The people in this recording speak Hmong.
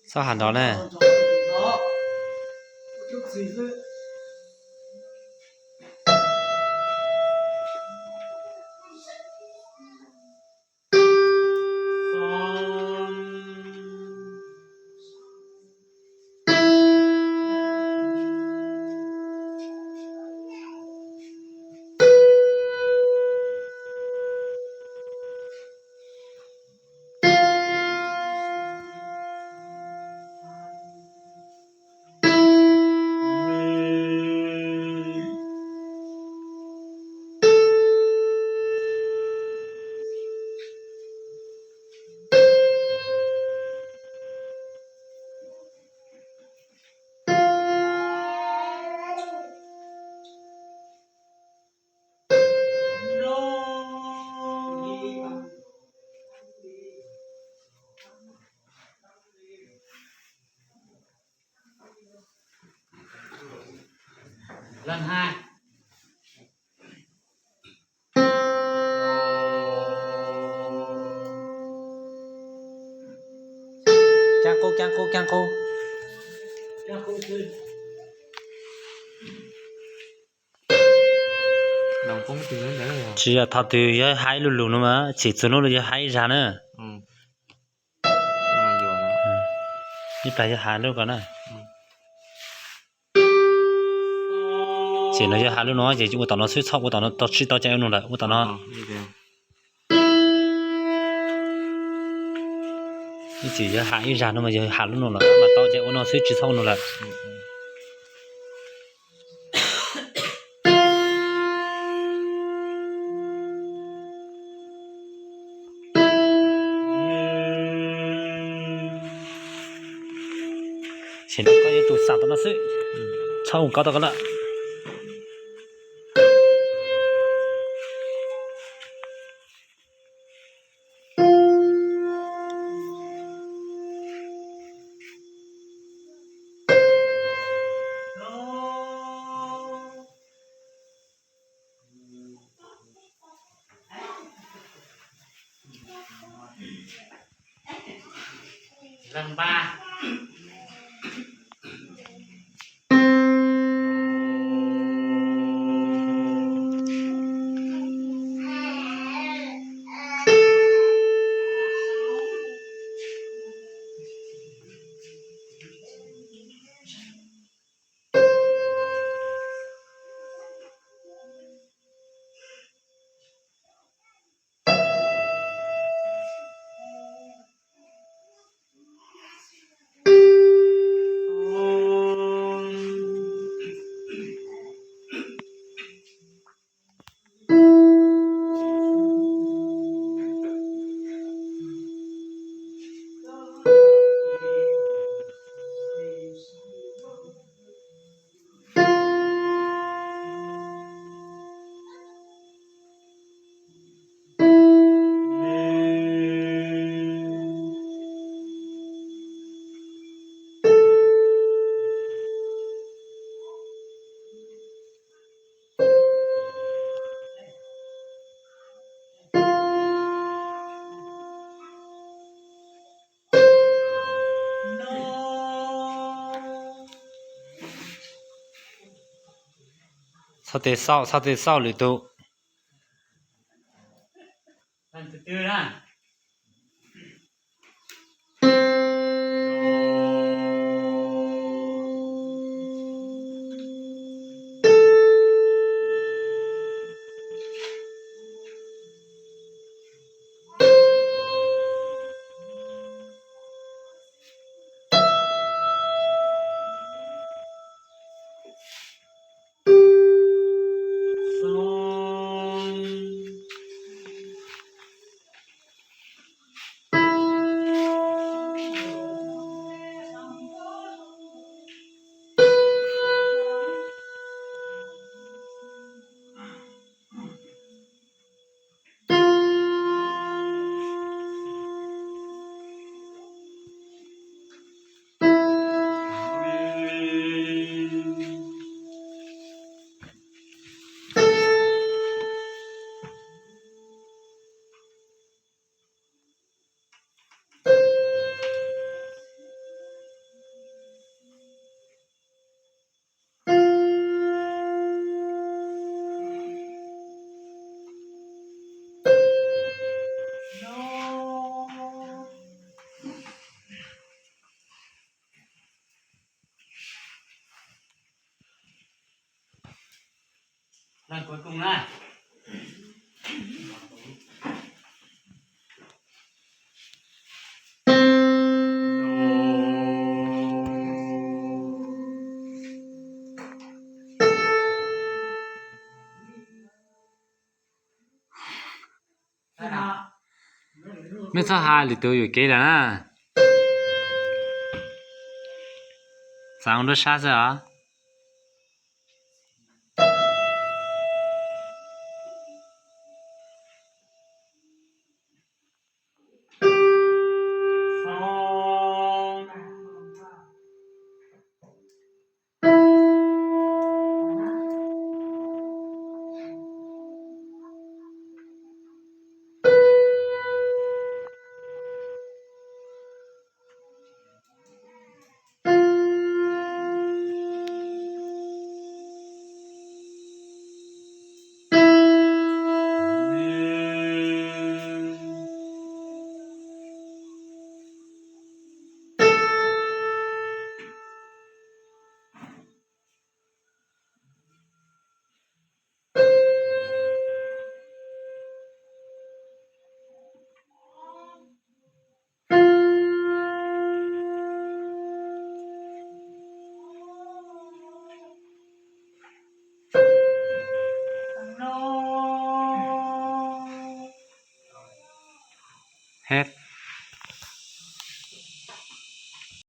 Txhob has nrov na. Leej hais. Kaab qub, kaab qub, kaab qub. Tsis yog thaum twg yog hais ib lub lug no mas txhim txug hnub yog hais ib zag na. Ib plag yog hais lub ko na. Ces no yog hais lub no ces ua tom no xwb, txhob ua tom no, tau tsis tau cai ua no lawm, ua tom no. Ib txwm yog hais ib zag no mas yog hais lub no lawm mas tau cai ua no xwb, tsis txhob ua no lawm. Ces no koj yuav tsum xam tau no xwb, txhob ua koj tau koj lawm. Txhob tes xauj, txhob tes xauj lwm tus. Leej cuối cùng na. Mej txhob has lwm tus yuam kev lawm na. Xav ua nruab sab xwb os. Hết.